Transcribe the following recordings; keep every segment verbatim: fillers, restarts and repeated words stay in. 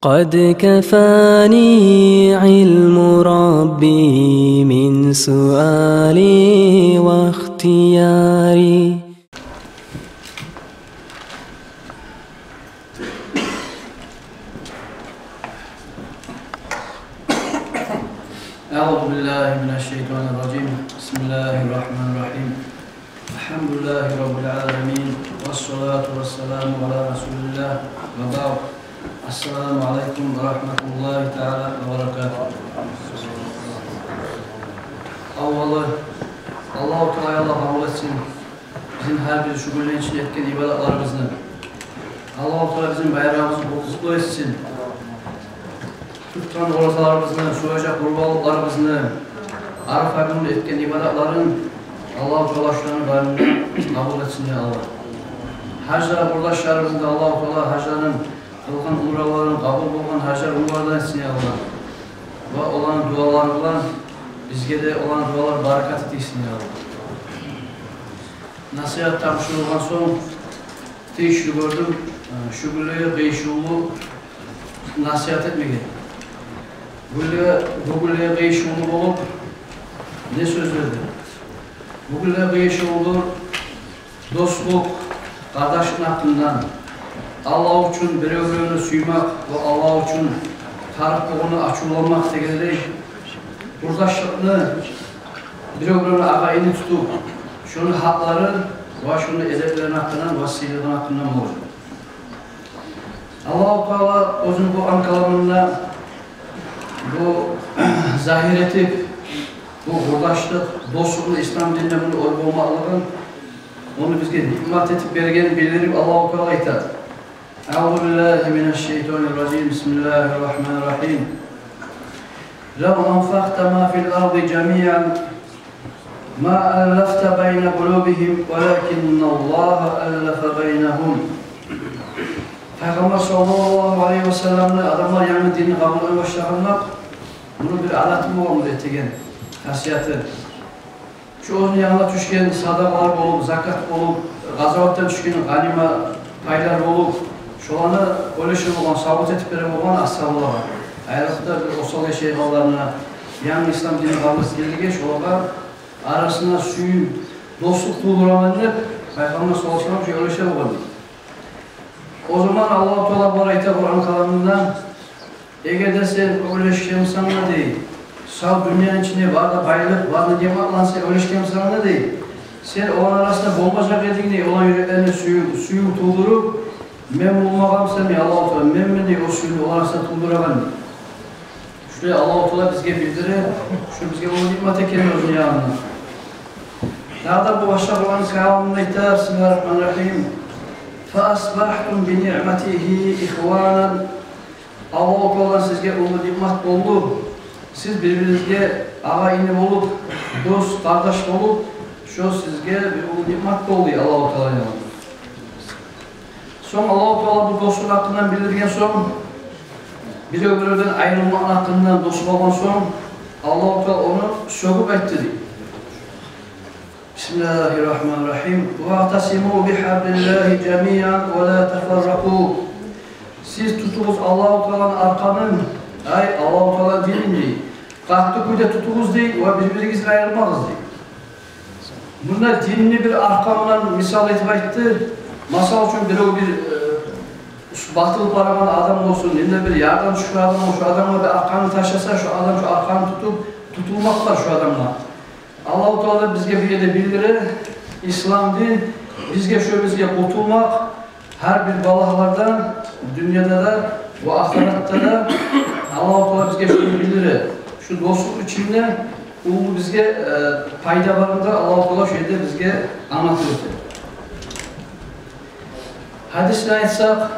قد كفاني علم ربي من سؤالي واختياري. أعوذ بالله من الشيطان الرجيم. بسم الله الرحمن الرحيم. الحمد لله رب العالمين، والصلاة والسلام على رسول الله، وبعد. السلام عليكم ورحمة الله تعالى وبركاته. Аввалы, Аллагьу Таала къабул этсин бизин гьар бир шу гюнлени ичинде этген ибадатларыбызны. Аллагьу Таала бизин байрамыбызны къутлу этсин. Тутгъан оразаларыбызны, сояжакъ къурбанлыкъларыбызны, Арафа гюню этген ибадатларын Аллагьу Таала шуланы барын да къабул этсин, я Аллагь. Гьажда къурдашларыбызны Аллагьу Таала гьажларын, къылгъан умраларын къабул болгъан гьажлар, умралардан этсин, я Аллагь. Ва оланы дуалары булан бизге де оланы дуалары баракат этсин, я Аллагь. Насигьат тапшурулгъан сонг тийишли гёрдюм, э, шу гюнлеге къыйышывлу насигьат этмеге. Гюнлеге, бу гюнлеге къыйышывлу болуп не сёз берди? Бу гюнлеге къыйышывлудур дослукъ, къардашлыкъны гьакъындан, Аллагь учун бирев-биревню сюймек ва Аллагь учун тарыкъ болгъанда ачувланмакъ дегендей, къурдашлыкъны, бирев-биревню агъа-ини тутуп, шону гьакъларын ва шону эдеплерини гьакъындан ва сыйлыгъыны гьакъындан болажакъ. Аллагьу Таала оьзюню Къуран каламында бу загьир этип, бу къурдашлыкъ, дослукъну ислам динде муну оьр болмакълыгъын, ону бизге ниъмат этип бергенин билдирип, Аллагьу Таала айта: أعوذ بالله من الشيطان الرجيم. بسم الله الرحمن الرحيم. لو أنفقت ما في الأرض جميعا ما ألفت بين قلوبهم ولكن الله ألف بينهم. Пайхаммар саллаллагьу алайгьи ва салламны адамлар янгы динни къабул этме башлагъанда, муну бир адаты болгъан, бир этеген хасияты. Шу оьзюню янына тюшген садагъалар болуп, закат болуп, къазаватдан тюшген гъанима пайлар болуп, шоланы оьлеше болгъан, савгъат этип бере болгъан асгьабалагъа. Айрокъда бир осал яшайгъанларына, янгы ислам динни къабул этгенлеге, шолагъа арасына сююв, дослукъ тувдураман деп, Пайхаммар саллаллагьу алайгьи ва саллам шо оьлеше болгъан. О заман Аллагьу Таала бар айта Къуран каламында: эгер де сен оьлешген бусанг да, дей, сав дюньяны ичинде бар да байлыкъ, бар да ниъматлар сен оьлешген бусанг да, дей, сен оланы арасында болмажакъ эдинг, дей, оланы юреклерине сююв, сююв тувдуруп, мен болмагъан бусам, дей, Аллагьу Таала, менмен, дей, о сюювню оланы арасында тувдурагъан, дей. Шулай Аллагьу Таала бизге билдире, шу бизге уллу ниъмат экенин оьзюню янындан. Дагъы да бу башгъа Къуран каламында айта: بسم الله الرحمن الرحيم. فأصبحتم بنعمته إخوانا. Аллагьу Тааладан сизге уллу ниъмат болду. Сиз бир-биригизге агъа-ини болуп, дос-къардаш болуп, шо сизге бир уллу ниъмат болду Аллагьу Таала янындан. Сонг Аллагьу Таала бу дослукъ гьакъындан билдирген сонг, бирев-биревден айрылмакъны гьакъындан дос болгъан сонг, Аллагьу Таала ону сёгюп айтды, дей. بسم الله الرحمن الرحيم. واعتصموا بحبل الله جميعا ولا تفرقوا. Сиз тутугъуз Аллагьу Тааланы аркъанын, ай, Аллагьу Тааланы динин, дей, къатты кюйде тутугъуз, дей, ва бир-биригизден айрылмагъыз, дей. Мунда динни бир аркъа булан мисал этип айтды. Масал учун, бирев бир, э, батылып барагъан адам болсун, яда бир ярдан тюшген адам болсун, шо адамгъа бир аркъаны ташласа, шо адам шо аркъаны тутуп, тутулмакъ бар шо адамгъа. Аллагьу Таала бизге бу ерде билдире, ислам дин бизге, шо бизге къутулмакъ, гьар бир балагьлардан, дюньяда да ва ахыратда да. Аллагьу Таала бизге шуну билдире. Шу дослукъ ичинде уллу бизге, э, пайда барын да Аллагьу Таала шу ерде бизге англатып эте. Гьадисни айтсакъ,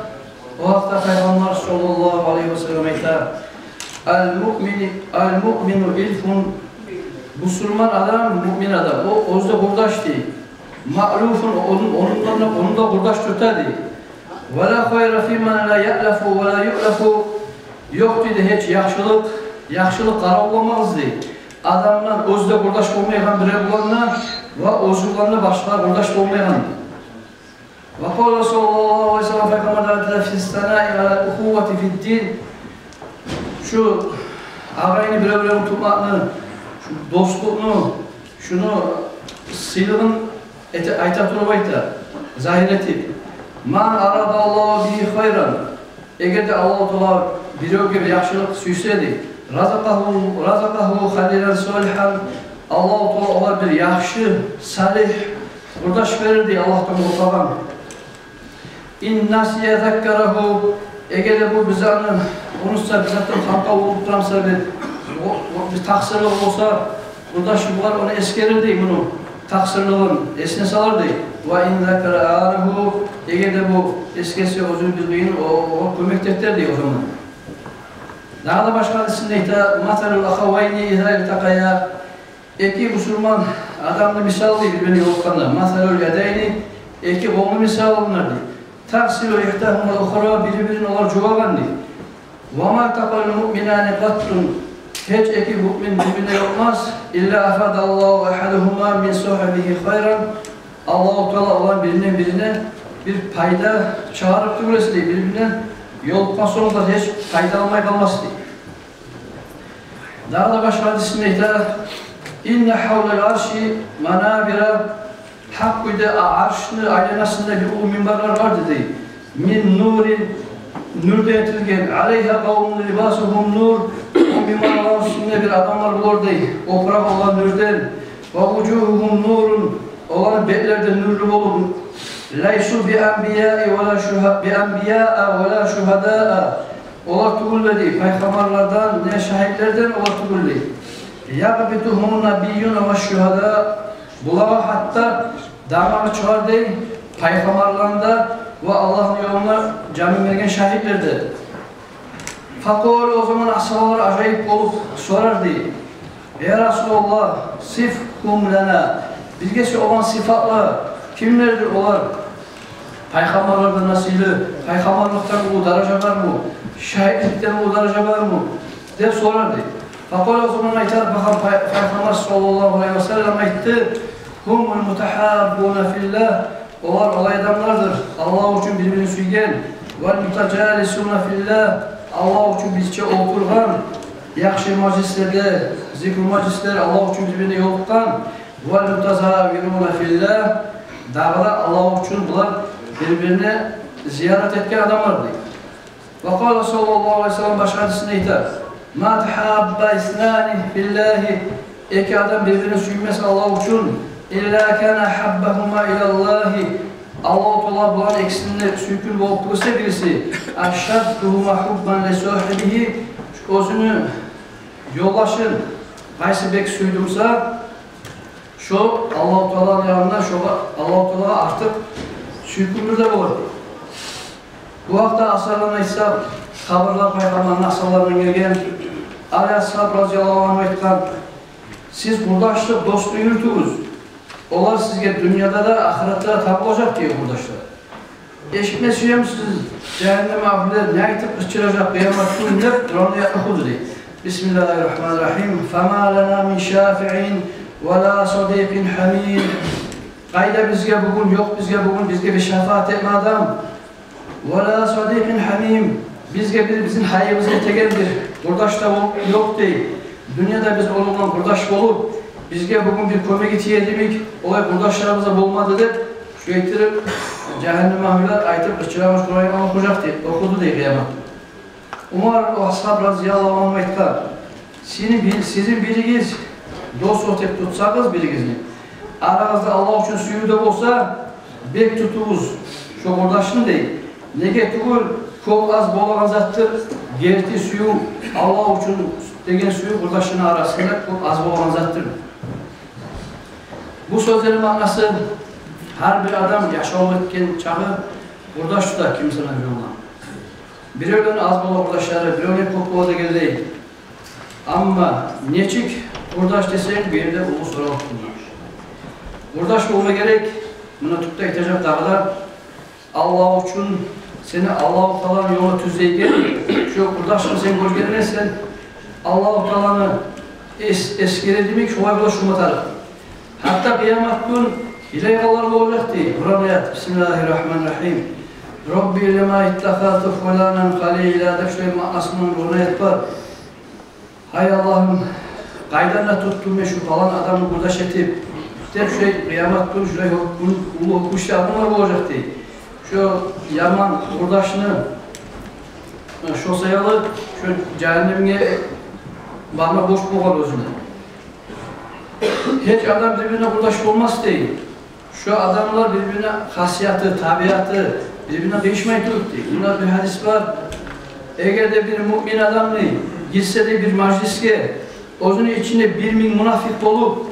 о гьакъда Пайхаммар саллаллагьу алайгьи ва саллам айта: المؤمن، المؤمن ألف. Бусурман адам, муъмин адам, о оьзю де къурдаш, дей. مألوف, ону, онундан да, ону да къурдаш тута, дей. ولا خير في من لا يألف ولا يؤلف. Ёкъ, дейди, гьеч яхшылыкъ, яхшылыкъ къаравулламагъыз, дей, адамдан оьзю де къурдаш болмайгъан бирев булан да ва оьзю булан да башгъа къурдаш болмайгъан, дей. وقال صلى الله عليه وسلم, Пайхаммар да айтды: في الثناء على الأخوة في الدين. Шу агъайны бир-бирин тутмакъны, шу дослукъну, шуну сыйлыгъын эте, айта туруп айта, загьир этип. Ман арадаллагьу бигьи хайран. Эгер де Аллагьу Таала биревге бир яхшылыкъ сюйсе, дей, разакъагьу, разакъагьу халилан салигьан, Аллагьу Таала огъар бир яхшы, салигь къурдаш берир, дей, Аллагьдан къоркъагъан. Ин насия заккарагьу, эгер де бу бир затны унутса, бир затдан хантав болуп турамса, бир, о, о, бир такъсырлыгъы болса, къурдаш бугъар ону эсгерир, дей, муну такъсырлыгъын эсине салар, дей. Ва ин закара агьанагьу, эгер де бу эсгерсе оьзюню бир къыйынын, о, огъар кёмек этер, дей, о заман. Дагъы да башгъа гьадисинде айта: масалул ахавайни иза илтакъая. Эки бусурман адамны мисалы, дей, бир-бирине ёлукъгъанда. Масалул ядайни, эки къолну мисалы булар, дей. Тагъсилу игьдагьумал ухра, бири-бирин олар жувагъан, дей. Ва малтакъал муъминани къаттун, гьеч эки муъмин бир-бирине ёлукъмас, илла афадаллагьу агьадагьума мин сагьибигьи хайран, Аллагьу Таала оланы биринден бирине бир пайда чыгъарып тюгюл эсе, дей, бир-биринден ёлукъгъан сонг да гьеч пайда алмай къалмас, дей. Дагъы да башгъа гьадисинде айта: инна гьавлал арши манабира, гьакъ кюйде а-, аршны айланасында бир уллу минбарлар бар, дей. Мин нурин, нюрден этилген, алайгьа къавмун либасугьум нур, о минбарланы уьстюнде бир адамлар болар, дей, опурагъы олар нюрден. Ва вужугьугьум нурун, оланы бетлери де нюрлю болур. Лайсу би анбияи ва ла шугьа-, би анбияа ва ла шугьадаа. Олар тюгюл, дей, пайхаммарлардан, не шагьитлерден олар тюгюл, дей. Ягъбитугьумун набийюна ва шугьада. Булагъа гьатта дамагъы чыгъар, дей, пайхаммарланы да ва Аллагьны ёлуна жанын берген шагьитлер де. Факъалу, о заман асгьабалар ажайып болуп сорар, дей: я Расулаллагь, сифгьум лана, бизге сен оланы сыпатла, кимлердир олар? Пайхаммарлардан да сыйлы, пайхаммарлыкъдан уллу даража бармы? Шагьитликден уллу даража бармы? Деп сорар, дей. Факъала, о заман айтар, пай-, пай-, Пайхаммар саллаллагьу алайгьи ва саллам айтды: гьумул мутагьаббуна филлагь, олар олай адамлардыр, Аллагь учун бир-бирин сюйген, вал мутажалисуна филлагь, Аллагь учун бирче олтургъан, яхшы мажлислерде, зикру мажлислер, Аллагь учун бир-бирине ёлукъгъан, вал мутазавируна филлагь, дагъы да Аллагь учун булар бир-бирине зиярат этген адамлар, дей. Ва къала саллаллагьу алайгьи ва саллам, башгъа гьадисинде айта: ма тагьабба иснани филлагьи, эки адам бир-бирин сюймес Аллагь учун, илла кана агьаббагьума илаллагьи, Аллагьу Таала буланы экисинден сюйкюлю болуп турса бириси, ашаддагьума гьуббан ли сагьибигьи, оьзюню ёлдашын къайсы бек сюйдюмса, шо Аллагьу Тааланы янында шогъар, Аллагьу Таалагъа артыкъ сюйкюлю де болар. Бу гьакъда асгьабалар айтса, хабарлар Пайхаммарны асгьабаларындан гелген, Али асгьаб разияллагьу ангьу айтгъан: сиз къурдашлыкъ, дослукъну юрютюгюз. Олар сизге дюньяда да, ахыратда да табулажакъ, дей, къурдашлар. Эшитме сюемисиз, жагьаннем агьлюлер не айтып къычыражакъ къыямат гюн деп, Къуран аятны охуду, дей. Бисмиллагьи ррагьмани ррагьим. Фама лана мин шафиин ва ла садикъин гьамим. Къайда бизге бугюн, ёкъ бизге бугюн, бизге бир шафаат этме адам. Ва ла садикъин гьамим. Бизге бир бизин гьайыбызгъа этеген бир къурдаш да ёкъ, дей. Дюньяда биз ону булан къурдаш болуп, бизге бугюн бир кёмеги тиер йимик олай къурдашларыбыз да болмады деп, шулай этдирип, жагьаннем агьлюлер айтып къычырамыш, Къуран охужакъ, дей, охуду, дей, къыямат. Умар асгьаб разияллагьу ангьу айтгъан: сизин бир-, сизин биригиз дос этип тутсагъыз биригизни, арагъызда Аллагь учун сююв де болса, бек тутугъуз шо къурдашны, дей. Неге тюгюл, кёп аз болагъан затдыр герти сююв, Аллагь учун деген сююв къурдашны арасында кёп аз болагъан затдыр. Бу сёзлени маънасы: гьар бир адам яшавлу этген чагъы къурдаш тута кимсени ёлуна. Биревлени аз бола къурдашлары, биревлени кёп бола дегенлей. Амма нечик къурдаш десенг, бу ерде уллу сорав тувулуп тура. Къурдаш болма герек, муна тюпде айтажакъ дагъы да, Аллагь учун сени Аллагьу Тааланы ёлуна тюзлейген, шо къурдашны сен гёргенде сен Аллагьу Тааланы эс-, эсгерер йимик, шолай бола шума тарыкъ. Гьатта къыямат гюн йылайгъанлар болажакъ, дей Къуран аят. Бисмиллагьи ррагьмани ррагьим. Рабби лима иттахазта фуланан халила деп шолай маънасы булан Къуран аят бар. «Гьай Аллагьым, къайдан да тутдум мен шу палан адамны къурдаш этип?» — деп, шо къыямат гюн шулай гьукму, уллу гьукму ишли адамлар болажакъ дей. Шо яман къурдашны, шо саялы шо жагьаннемге барма борч болгъан оьзюне. Гьеч адам бир-бирине къурдаш болмас дей. Шо адамлар бир-бирине хасияты, табиаты бир-бирине къыйышмай туруп дей. Мунда бир гьадис бар. Эгер де бир муъмин адамны гирсе де бир мажлисге, оьзюню ичинде бир минг мунафикъ болуп,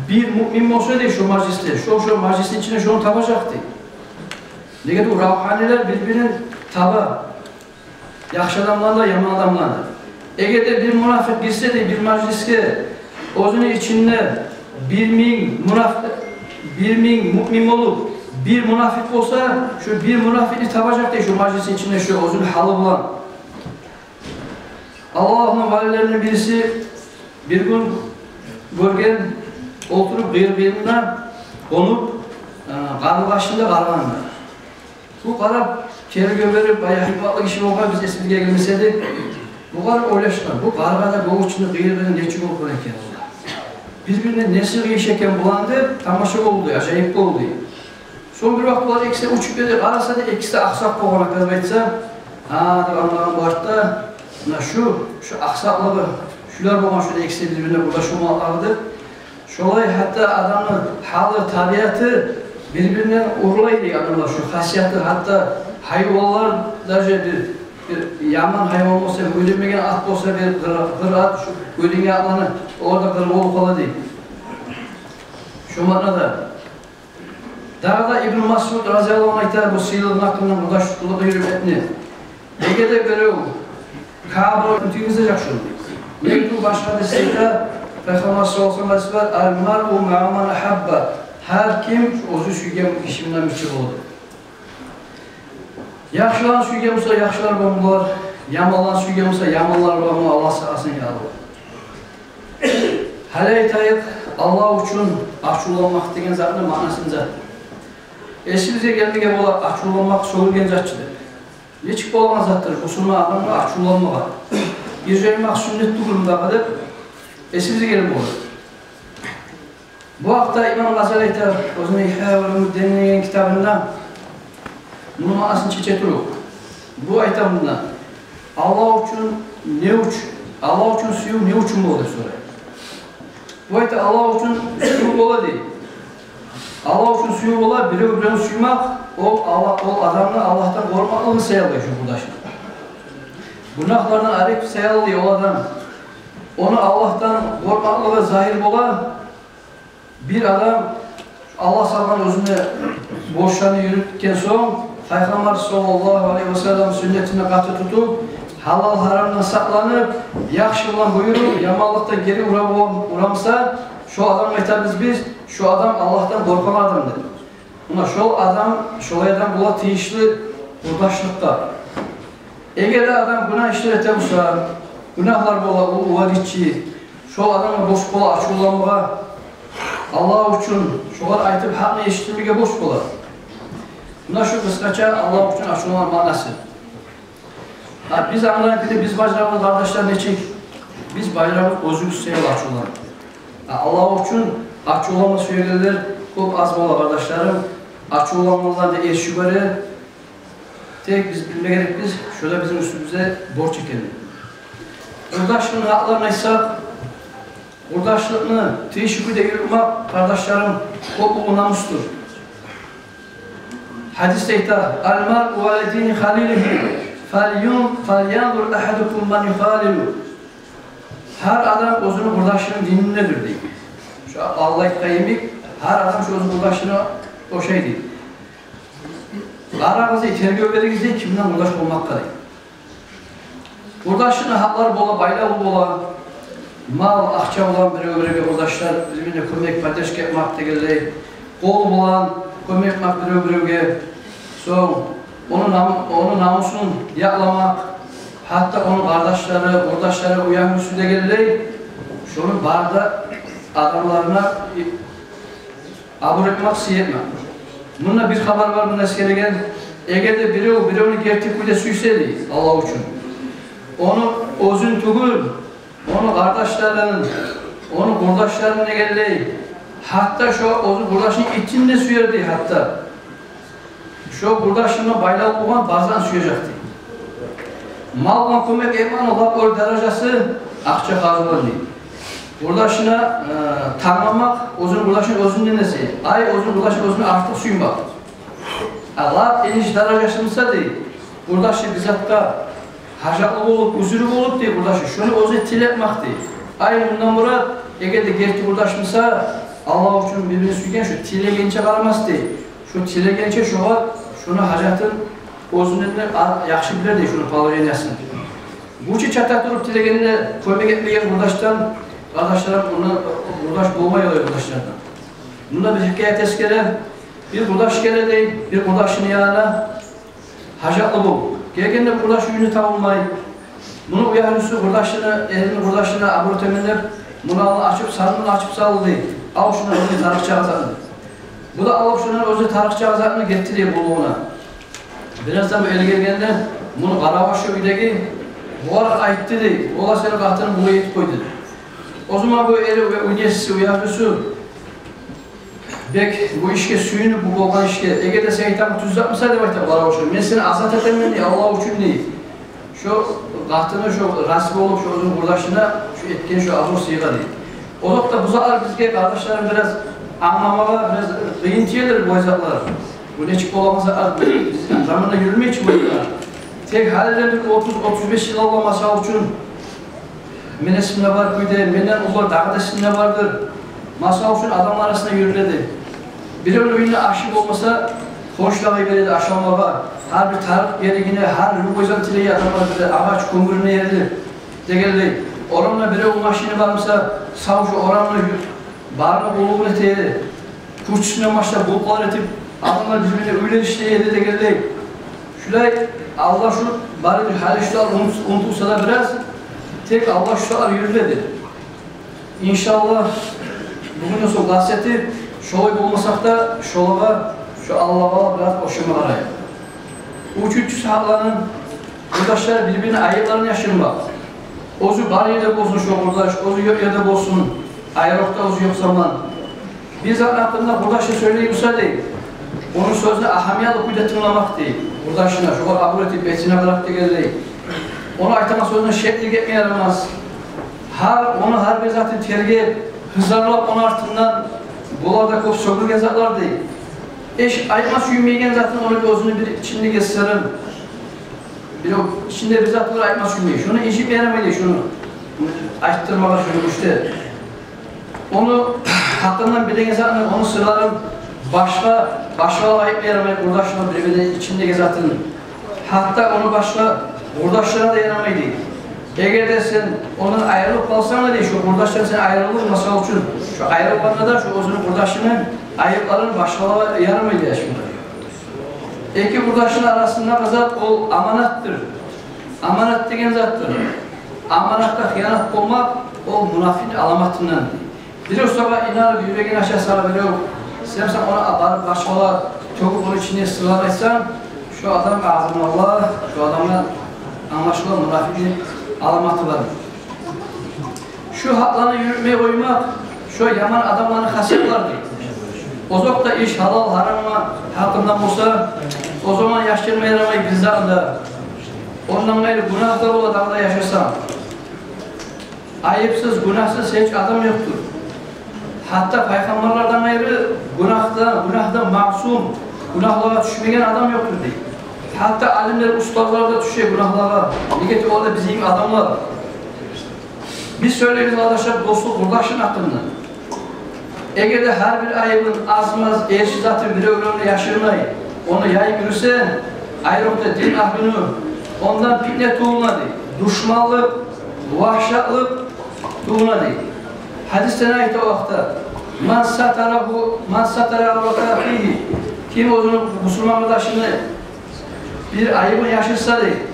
бир муъмин болса дей шо мажлисде, шо, шо мажлисни ичинде шону табажакъ дей. Неге де равгьанилер бир-бирин таба. Яхшы адамлар да, яман адамлар да. Эгер де бир мунафикъ гирсе де бир мажлисге, оьзюню ичинде бир минг мунафикъ, бир минг муъмин болуп, бир мунафикъ болса, шо бир мунафикъни табажакъ дей шо мажлисни ичинде шо оьзюню гьалы булан. Аллагьны валилеринден бириси бир гюн гёрген, олтуруп къыр-къырында, къонуп, э, къарлыгъачны да къарагъанны. Бу къарап, тергев берип, баягъы гьикматлы гиши болгъан, биз эсибизге гелмес эди. Бу къарап ойлашгъан, бу къаргъа да, гёгюрчюн де къыр-къырында нечик болуп барагъан экен олар? Бир-бирине неси къыйыш экен буланы деп тамаша болду, ажайып болду. Сонг бир вакъти булар экиси де учуп гелди, къараса да, экиси де акъсакъ болгъан, оказывается. «Гьа, — деп, — англагъан бу артда, муна шу, шу акъсакълыгъы, шулар болгъан, шулар экиси де бир-бирине къурдаш болмакълыгъы», — деп. Шолай гьатта адамны гьалы, табиаты бир-биринден урлай дей адамлар, шу хасияты. Гьатта гьайванлар, даже бир, бир яман гьайван болса, гёденмеген ат болса, бир къыр, къыр ат, шу гёденген атланы, олар да къыр болуп къала дей. Шо маънада. Дагъы да Ибн Масъуд разияллагьу ангьу айта бу сыйлылыгъыны гьакъында, къурдашлыкъ юрютмекни. Неге де бирев Каабаны тюйгюзежек шону. Неге де башгъа да сыйда Пайхаммар саллаллагьу алайгьи ва саллам гьадис бар: «Ал-маръу маъа ман агьабба». Гьар ким оьзю сюйген гиши булан бирче болур. Яхшыланы сюйген буса, яхшылар булан болар, яманланы сюйген буса, яманлар булан болар. Аллагь сакъласын, я Аллагь. Гьали айтайыкъ, Аллагь учун ачувланмакъ деген затны маънасы не затдыр? Эсибизге гелмеге бола ачувланмакъ сёгюлген затчы деп. Нечик болагъан затдыр бусурман адамгъа ачувланмагъа? Иржаймакъ сюннет тюгюлмю дагъы деп эсибизге гелип бола. Бу гьакъда Имам Гъазали айта оьзюню «Ихья улумуддин» деген китабында, муну маънасын чече туруп. Бу айта мунда: «Аллагь учун не уч-, Аллагь учун сююв не учун бола?» — деп сорай. Бу айта: «Аллагь учун сююв бола, — дей. — Аллагь учун сююв бола, бирев биревню сюймек, ол Аллагь, ол адамны Аллагьдан къоркъмакълыгъы саялы, шу къурдашны. Гюнагьлардан арек саялы, — дей, — ол адам. Ону Аллагьдан къоркъмакълыгъы загьир бола». Бир адам Аллагь салгъан оьзюне борчланы юрютген сонг, Пайхаммар саллаллагьу алайгьи ва саллам сюннетине къатты тутуп, гьалал-гьарамдан сакъланып, яхшы булан буюруп, яманлыкъдан гери ура-, урамса, шо адамгъа айтабыз биз: «Шо адам Аллагьдан къоркъагъан адам», — деп. Муна шол адам, шолай адам бола тийишли къурдашлыкъгъа. Эгер де адам гюнагь ишлер эте буса, гюнагьлар бола, уллу ва гиччи, шол адамгъа борч бола ачувланмагъа, Аллагь учун шогъар айтып, гьакъны эшитдирмеге борч бола. Муна шу къысгъача Аллагь учун ачувланмакъны маънасы. Гьа, биз англайыкъ, биз бажарабыз, къардашлар, нечик? Биз бажарабыз оьзюбюз саялы ачувланып. Гьа, Аллагь учун ачувланма сюегенлер кёп аз бола, къардашларым. Ачувлангъанлар да эс чыгъара. Тек биз билме герекбиз, шо да бизин уьстюбюзде борч экенин. Къурдашлыкъны гьакъларын айтсакъ, къурдашлыкъны тийишли кюйде юрютмек, къардашларым, кёп уллу намусдур. Гьадисде айта: «Ал-маръу аля дини халилигьи, фальюн-, фальянзур агьадукум ман юхалилу». Гьар адам оьзюню къурдашыны дининдедир, дей. Шо Аллагь айтгъан йимик, гьар адам шо оьзюню къурдашына ошай, дей. Къарагъыз, дей, тергев беригиз, дей, ким булан къурдаш болмакъгъа, дей. Къурдашлыкъны гьакълары бола, байлавлу бола. Мал, акъча булан бирев-биревге къурдашлар, бир-бирине кёмек, поддержка этмек дегенлей. Къол булан кёмек этмек бирев-биревге. Сонг ону нам-, ону намусун якъламакъ, гьатта ону къардашлары, къурдашлары, уянгусу дегенлей. Шону бары да адамларына абур этмек, сый этмек. Мунда бир хабар бар, мунда эсгереген. Эгер де бирев биревню герти кюйде сюйсе, дей, Аллагь учун, ону оьзюн тюгюл, Ону къардашларын, ону къурдашларын дегенлей, гьатта шо оьзюню къурдашыны итин де сюер дей, гьатта. Шо къурдашына байлавлу болгъан барзаны сюежек дей. Мал булан кёмек этмек, лап оьр даражасы акъча къазавлу дей. Къурдашына, э, тангламакъ, оьзюню къурдашын оьзюнден эсе, ай, оьзюню къурдашын оьзюнден артыкъ сюймек. А лап эниш даражасы буса дей, къурдашы бир затгъа гьажатлы болуп, уьзюрю болуп дей къурдашы, шону оьзюне тилетмек дей. Ай, мундан мурат, эгер де герти къурдаш буса, Аллагь учун бир-бирин сюйген, шо тилегенче къарамас дей. Шо тилегенче шогъар, шону гьажатын оьзюнден де а-, яхшы билер дей шону положениясын. Гючю чата туруп тилегенде, кёмек этмеген къурдашдан, къардашлар, ондан къурдаш болмай олай къурдашлардан. Мунда бир гьикаят эсгере, бир къурдаш геле дей, бир къурдашыны янына гьажатлы болуп. Гелгенде къурдаш уьюнде табулмай. Муну уьягьлюсю къурдашына, эрини къурдашына абур этемен деп, муну алны ачып, сандыгъын ачып салды дей. Ал шундан оьзюне тарыкъ чакъы затны. Бу да алып шундан оьзюне тарыкъ чакъы затны гетди дей къуллугъуна. Бираз заман эл гелгенде, муну къарабашы уьйдеги, бугъар айтды дей, валлагь, сени къатынынг булай этип къойду. О заман бу эри ве уьй еси, уьягьлюсю: «Бек бу ишге сююнюп, бу болгъан ишге, эгер де сен айтагъан тюз зат буса, — деп айта къарабашы, — мен сени азат этемен дей, Аллагь учун дей». Шо къатыны шо рази болуп, шо оьзюню къурдашына шо этген шо абур-сыйгъа дей. О вакътиде бу затлар бизге, къардашларым, бираз англамагъа бираз къыйын тюгюлдюр бу затлар. Бу нечик болагъан затлар, бизин заманда юрюмей чи бу затлар. Тек гьалиден бир отуз, отуз беш йыл алда, масала учун, мени эсимде бар кюйде, менден уллу дагъы да эсимде бардыр. Масала учун, адамлар арасында юрюле эди. Биревню уьюнде ашы болмаса, хоншулагъа йибере эди аш алмагъа. Гьар бир тарыкъ герегине, гьар любой зат тилей адамлар, бир де агъач, кёмюрюне ерли дегенлей. Орамда биревню машини бар буса, сав шо орамны ю-, барыны къуллугъун эте эди. Кучусундан башлап булкъалар этип, адамлар бир-бирине уьйлер ишлей эди дегенлей. Шулай алда шу бары бир гьали шулар унут-, унутулса да бираз, тек алда шулар юрюле эди. Иншаллагь, бугюнден сонг къаст этип, шолай болмасакъ да, шолагъа, шо Аллагьгъа бираз ошама къарайыкъ. Уьчюнчюсю, гьакъланы, къурдашлар бир-бирине айыпларын яшырмакъ. Оьзю бар ерде болсун шо къурдаш, оьзю ёкъ ерде болсун, айрокъда оьзю ёкъ заман. Бир зат гьакъында къурдашы сёйлей буса дей, ону сёзюне агьамиятлы кюйде тынгламакъ дей. Къурдашына, шогъар абур этип, бетине къарап дегенлей, ону айтагъан сёзюне шеклик этме ярамас. Гьар, ону гьар бир затын тергеп, гьызарлап, ону артындан, булар да кёп сёгюлген затлар дей. Эш айтма сюймейген затын, ону оьзюню бир ичиндеги сырын, бирев ичинде бир зат бар, айтма сюймей. Шону инжитме ярамай дей, шону айтдырмагъа, шону гюч де. Ону гьакъындан билеген затын, ону сырларын башгъа, башгъалагъа айтма ярамай, къурдашына, бир-бирини ичиндеги затын. Гьатта ону башгъа къурдашларына да ярамай дей. Эгер де сен ондан айрылып къалсанг да дей, шо къурдашдан сен айрылып, масала учун, шо айрылгъанда да шо оьзюню къурдашыны айыпларын башгъалагъа ярамай дей ачмагъа. Эки къурдашны арасындагъы зат ол аманатдыр. Аманат деген затдыр. Аманатгъа хыянат къылмакъ ол мунафикъни аламатындан. Бирев сагъа инанып, юрегин ача сагъа бирев, сен, сен ону барып башгъалагъа тёгюп, ону ичинде сырлар айтсанг, шо адам, агъзумаллагь, шо адамда англашыла мунафикъни аламаты бар. Шо гьакъланы юрютмей къоймакъ, шо яман адамланы хасиятлардыр. Озокъда, иш гьалал-гьарамны гьакъында болса, о заман яшырма ярамай бир затны да. Ондан къайры гюнагь да бола дагъы да яшаса. Айыпсыз, гюнагьсыз гьеч адам ёкъдур. Гьатта пайхаммарлардан къайры гюнагьдан, гюнагьдан маъсум, гюнагьлагъа тюшмеген адам ёкъдур дей. Гьатта алимлер, устазлар да тюше гюнагьлагъа. Неге тюгюл де бизин адамлар. Биз сёйлейбиз, къардашлар, дослукъ, къурдашны гьакъында. Эгер де гьар бир айыбын, аз-маз, эрши затын бирев-биревге яшырмай, ону яйып юрюсе, айрокъда дин агьлюню, ондан питне тувулуна дей, душманлыкъ, вагьшатлыкъ тувулуна дей. Гьадисде не айта о гьакъда? «Ман сатарагьу, ман сатара аврата ахигьи». Ким оьзюню бусурман къардашыны бир айыбын яшырса дей,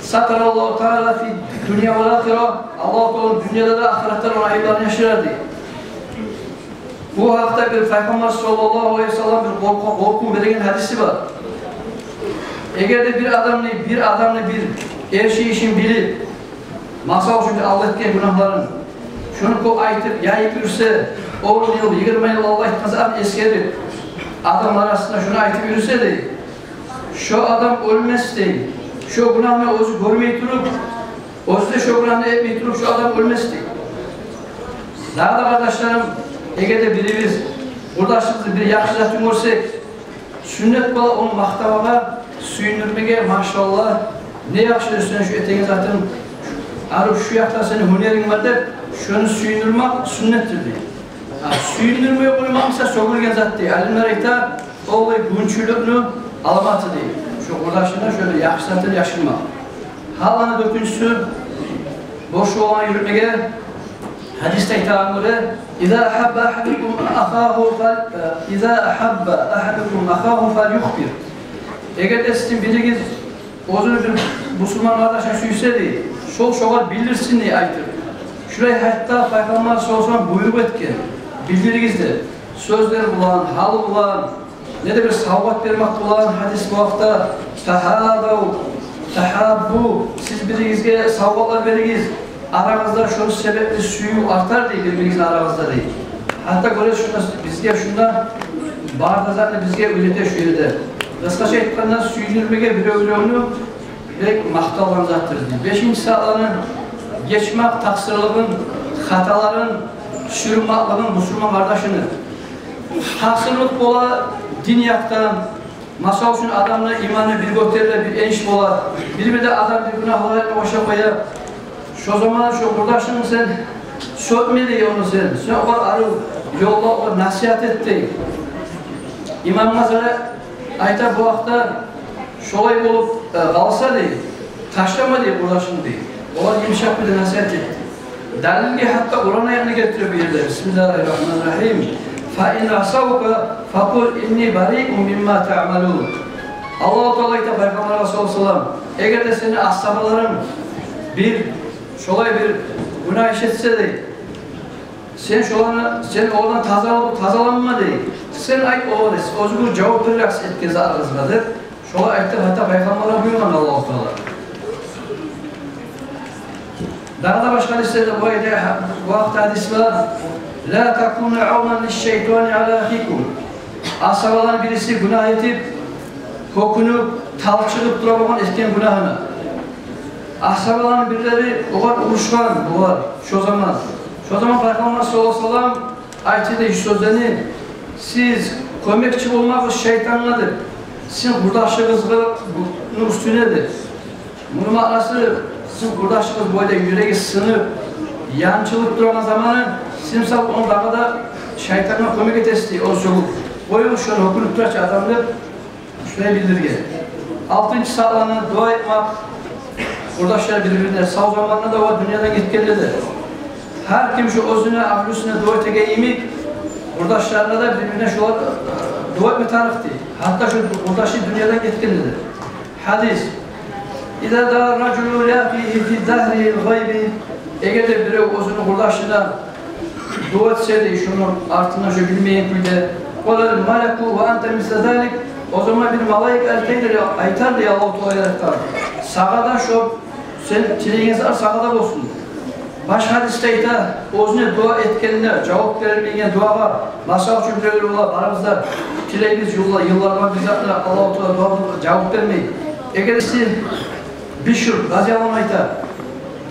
«сатарагьуллагьу таала фи ддунья вал ахира», Аллагьу Таала дюньяда да, ахыратда да ону айыпларын яшырар дей. Бу гьакъда бир Пайхаммар саллаллагьу алайгьи ва саллам бир къоркъу, къоркъув береген гьадиси бар. Эгер де бир адамны, бир адамны бир эрши ишин билип, Масала учун, алда этген гюнагьларын, шону кёп айтып, яйып юрюсе, он йыл, йигирма йыл алда айтгъан затны эсгерип, адамлар арасында шону айтып юрюсе, дей, шо адам оьлмес, дей. Шо гюнагьны оьзю гёрмей туруп, оьзю де шо гюнагьны этмей туруп, шо адам оьлмес, дей. Дагъы да, къардашларым, эгер де бирибиз къурдашыбызны бир яхшы затын гёрсек, сюннет бола ону макътамагъа, сююндюрмеге: «Машаллагь, не яхшы сен шу этеген затынг, арив, шу якъда сени гьюнеринг бар», — деп, шону сююндюрмек сюннетдир, дей. А сююндюрмей къоймакъ буса сёгюлген зат, дей. Алимлер айта, ол, дей, гюнчюлюкню аламаты, дей, шо къурдашына шолай яхшы затын яшырмакъ. Гьали дёртюнчюсю, бош олагъа юрютмеге. Гьадисде айтагъангъа гёре: «Иза агьабба агьадукум ахагьу фал-, иза агьабба агьадукум ахагьу фальюхбир». Эгер де сизин биригиз оьзюню бир бусурман къардашын сюйсе, дей, шол шогъар билдирсин, дей, айтып. Шулай гьатта Пайхаммар саллаллагьу алайгьи ва саллам буйрукъ этген: «Билдиригиз», — деп, сёзлер булан, гьал булан, не де бир савгъат бермек булан. Гьадис бу гьакъда: «Тагьадав, тагьаббу, сиз биригизге савгъатлар беригиз, арагъызда шону себепли сююв артар», — дей, бир-биригизни арагъызда, дей. Гьатта гёресиз, шунда бизге, шунда бар да затны бизге уьйрете шу ерде. Къысгъача айтгъанда, сююндюрмеге бирев-биревню бек макъталгъан затдыр, дей. Бешинчи саяланы: гечмек такъсырлыгъын, хаталарын, тюшюрмеклигин бусурман къардашыны. Такъсырлыкъ бола дин якъдан. Масала учун, адамны иманы бир гётериле, бир эниш бола. Бир-бирде адам бир гюнагьлар этме башлап къоя. Шо заман шо къурдашынгны сен сёкме, дей, ону сен. Сен огъар арив ёлда огъар насигьат эт, дей. Имам Гъазали айта бу гьакъда: «Шолай болуп, э, къалса, — дей, — ташлама, — дей, — къурдашынгны, — дей. — Огъар йымышакъ бир насигьат эт». Далилге гьатта Къуран аятны гелтире бу ерде: «Бисмиллагьи ррагьмани ррагьим. Фа ин асавка факъул инни бариун мимма таъмалун». Аллагьу Таала айта Пайхаммаргъа саллаллагьу алайгьи ва саллам: «Эгер де сени асгьабаларынг бир, шолай бир гюнагь иш этсе, — дей, — сен шоланы, сен олардан таза болуп, тазаланма, — дей. — Сен айт олагъа, — дей, — сиз оьзюгюз жавап берерсиз этген затыгъызгъа», — деп. Шолай айтды, гьатта Пайхаммаргъа буюргъан Аллагьу Таала. Дагъы да башгъа гьадислерде бу айта, бу гьакъда гьадис бар: «Ла такуну авнан лишшайтани ала ахикум». Асгьабаланы бириси гюнагь этип, гьёкюнюп, талчыгъып тура болгъан этген гюнагьына. Асгьабаланы бирлери огъар урушгъан булар шо заман. Шо заман Пайхаммар саллаллагьу алайгьи ва саллам айтды дей шу сёзлени: «Сиз кёмекчи болмагъыз шайтангъа, — деп, — сизин къурдашыгъызны уьстюне», — деп. Муну маънасы: сизин къурдашыгъыз бу айда юреги сынып, янчылып турагъан заманы, сиз мисал ону дагъы да шайтангъа кёмек этесиз дей, ону сёгюп. Къоюгъуз шону, гьёкюнюп тура чы адам деп, шулай билдирген. Алтынчы саяланы дуа этмек. Къурдашлар бир-бирине сав заманда да ва дюньядан гетгенде де. Гьар ким шу оьзюне, агьлюсюне дуа этеген йимик, къурдашларына да бир-бирине шулар, э, дуа этме тарыкъ дей. Гьатта шу къурдашы дюньядан гетгенде де. Гьадис: «Иза даа ражулу ли ахигьи фи загьригьил гъайби». Эгер де бирев оьзюню къурдашына дуа этсе дей, шуну артындан шу билмейген кюйде, «къалал малаку ва анта мисла залик», о заман бир малайик айтар дей, айтар дей Аллагьу Таала яратгъан: «Сагъа да шо, сен тилеген зат сагъа да болсун». Башгъа гьадисде айта: «Оьзюне дуа этгенде, жавап берилмейген дуагъа, масала учун, биревлер бола, барыбыз да тилейбиз, йылла-, йыллар булан бир затны, Аллагьу Таала дуагъа жавап бермей». Эгер сиз Бишр разияллагьу аньгьу айта: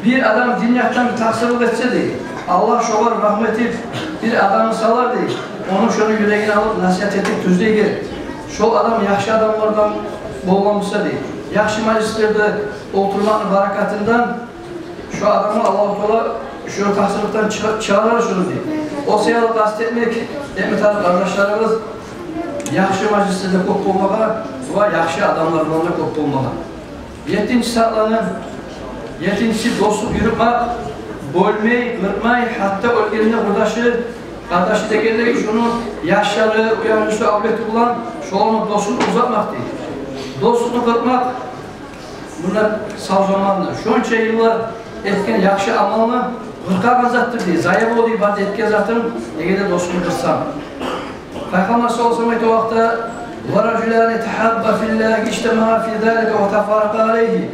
«Бир адам дин якъдан бир такъсырлыкъ этсе дей, Аллагь шогъар рагьмат этип, бир адамны салар дей, ону, шону юрегин алып, насигьат этип тюзлейген. Шол адам яхшы адамлардан болгъан буса дей, яхшы мажлислерде олтурмакъны баракатындан шо адамны Аллагьу Таала шо такъсырлыкъдан чыгъа-, чыгъарар шону дей». О саялы къаст этмек, этме тарыкъ, къардашларыбыз, яхшы мажлислерде кёп болмагъа ва яхшы адамлар булан да кёп болмагъа. Еттинчи саяланы, еттинчиси дослукъ юрютмек, бёлмей, къырмай, гьатта оьлгенде къурдашы, къардашы дегенлей, шону яшлары, уьягьлюсю, авлети булан шоланы дослукъну узатмакъ дей. Дослукъну къырмакъ, мунда сав заманда шонча йыллар этген яхшы амалны къыркъагъан затдыр дей, зая бола дей, бары да этген затынг, эгер де дослукъну къырсанг. Пайхаммар саллаллагьу алайгьи ва саллам айта о вакътиде: «Ва ражулани тагьабба филлагьи ижтамаа фи залика ва тафарракъа алайгьи».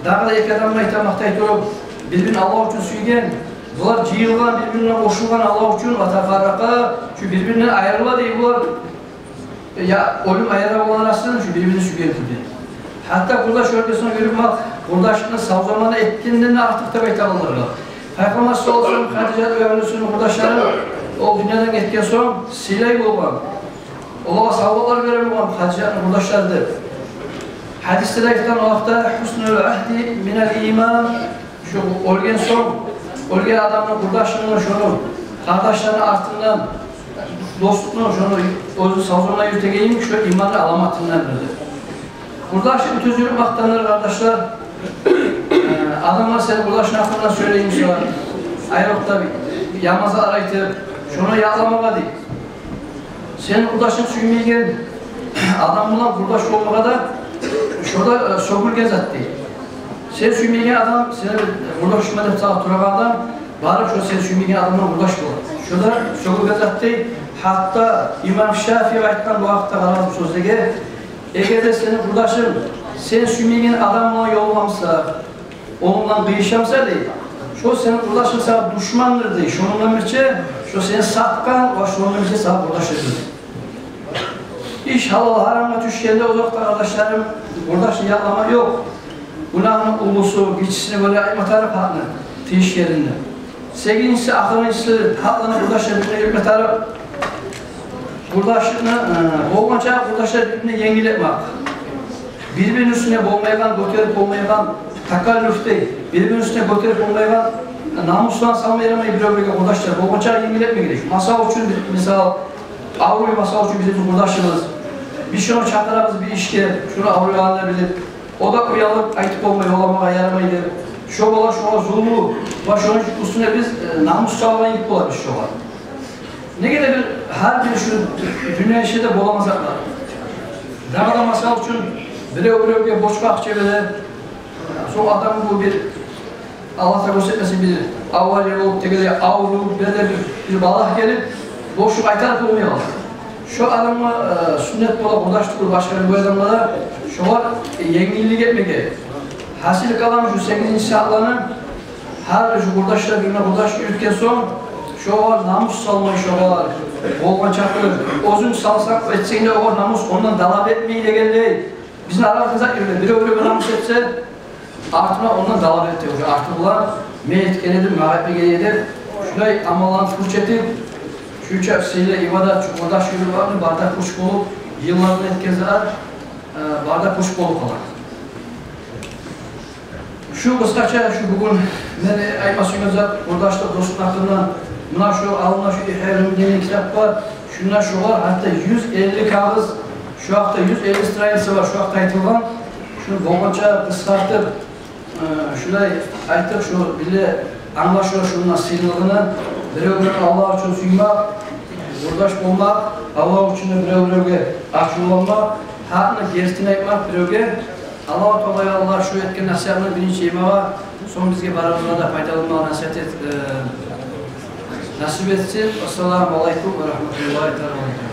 Дагъы да эки адамны айта макътай туруп, бир-бирин Аллагь учун сюйген, булар жыйылгъан, бир-бирине къошулгъан Аллагь учун, ва тафарракъа, шу бир-биринден айрыла дей булар. Я оьлюм айыра болгъан арасын, шу бир-бирин сюйген кюйде. Гьатта къурдаш оьлген сонг юрюмек, къурдашлыкъны сав заманда этгенден де артыкъ деп айтагъанлар бар. Пайхаммар саллаллагьу алайгьи ва саллам Хадижат ва Юнусну къурдашларын, ол дюньядан гетген сонг, сыйлай болгъан. Олагъа савгъатлар бере болгъан Хадижатны къурдашлары деп. Гьадисде де айтгъан вакътида: «Гьуснул агьди минал иман». Шу оьлген сонг, оьлген адамны къурдашлыгъыны, шону къардашларыны артындан, достлукъну, шону оьзю сав заманда юрютегени шо иманны аламатындан бири. Къурдашлыкъны тюз юрютмекден, къардашлар, э, адамлар сени къурдашынг гьакъында сёйлей буса, айрокъда яман затлар айтып, шону якъламагъа дей. Сени къурдашынг сюймейген адам булан къурдаш болмагъа да, шо да, э, сёгюлген зат дей. Сен сюймейген адам, сени къурдашыма деп сагъа турагъан адам, барып шо сен сюймейген адам булан къурдаш болар. Шо да сёгюлген зат дей. Гьатта имам Шафии айтгъан бу гьакъда, къарагъыз бу сёзлеге: «Эгер де сени къурдашынг сен сюймейген адам булан ёлугъа буса, ону булан къыйыша буса, – дей, – шо сени къурдашынг сагъа душмандыр, – дей, – шонундан бирче, шо сени сатгъан, ва шонундан бирче сагъа къурдаш этмес». Иш гьалал-гьарамгъа тюшгенде, о вакътида, къардашларым, къурдашны якълама ёкъ. Гюнагьны уллусу гиччисине гёре айтма тарыкъ гьакъны тийиш еринде. Сегизинчиси, ахырынчысы, гьакъланы къурдашны бир-бирине юрютме тарыкъ. Къурдашлыкъны, э, болгъанча къурдашлар бир-бирине енгил этмек. Бир-бирини уьстюне болмайгъан, гётерип болмайгъан такаллуф дей, бир-бирини уьстюне гётерип болмайгъан намусланы салма ярамай бирев-биревге, къурдашлар. Болгъанча енгил этме герек. Масал учун, бир мисал, авруй, масал учун, бизин къурдашыбыз. Биз шону чакъырабыз бир ишге, шону авруйгъанын билип, о да уялып айтып болмай, оламагъа ярамай деп. Шо бола шогъар зулму, ва шону уьстюне биз, э, намус салгъан йимик болабыз шогъар. Неге де бир, гьар бир шу дюнья ишинде бола затлар. Дагъы да, масал учун, бирев биревге борчгъа акъча бере, сонг адам бу бир, Аллагь да гёрсетмесин, бир авария болуп, тегере авруп, бир де бир, бир балагь гелип, борчну къайтарып болмай къала. Шо адамгъа, э, сюннет бола, къурдаш тюгюл башгъа бир адамгъа да, шогъар, э, енгиллик этмеге. Гьасили калам, шу сегизинчи сагьатланы, гьар бир шу къурдашлар бир-бирине къурдаш юрютген сонг, шогъар намус салмай, шогъар болгъан чакъы, оьзюнг салсанг, этсенг де, огъар намус ондан талап этмей дегенлей. Бизин арабызда зат юрюй: бирев биревге намус этсе, артына ондан талап эте, уже арты булан: «Мен этген эдим, магъа этмеген эди». Шулай амалланы пуч этип, шунча сыйлы ибадат, шу къурдаш юрюй барын бары да пуч болуп, йылларда этген зат, э, бары да пуч болуп къала. Шу къысгъача, шу бугюн мен айтма сюйген зат къурдашлыкъ, достлукъну гьакъындан. Муна шу алдымда шу «Ихья улумуддин» деген китап бар. Шунда шогъар гьатта юз элли кагъыз, шу гьакъда юз элли страница бар, шу гьакъда айтылгъан. Шуну болгъанча къысгъартып, э, шулай айтып, шу биле англашыла шундан сыйлылыгъын, бирев-биревню Аллагь учун сюймек, къурдаш болмакъ, Аллагь учун да бирев-биревге ачувланмакъ, гьакъны гертин айтмакъ биревге. Аллагьу Таала, я Аллагь, шу этген насигьатны биринчи йимик, сонг бизге барыбызгъа да пайдаланмагъа насигьат эт-, э, насип этсин. Ассаламу алайкум ва рагьматуллагьи таала ва баракатугь.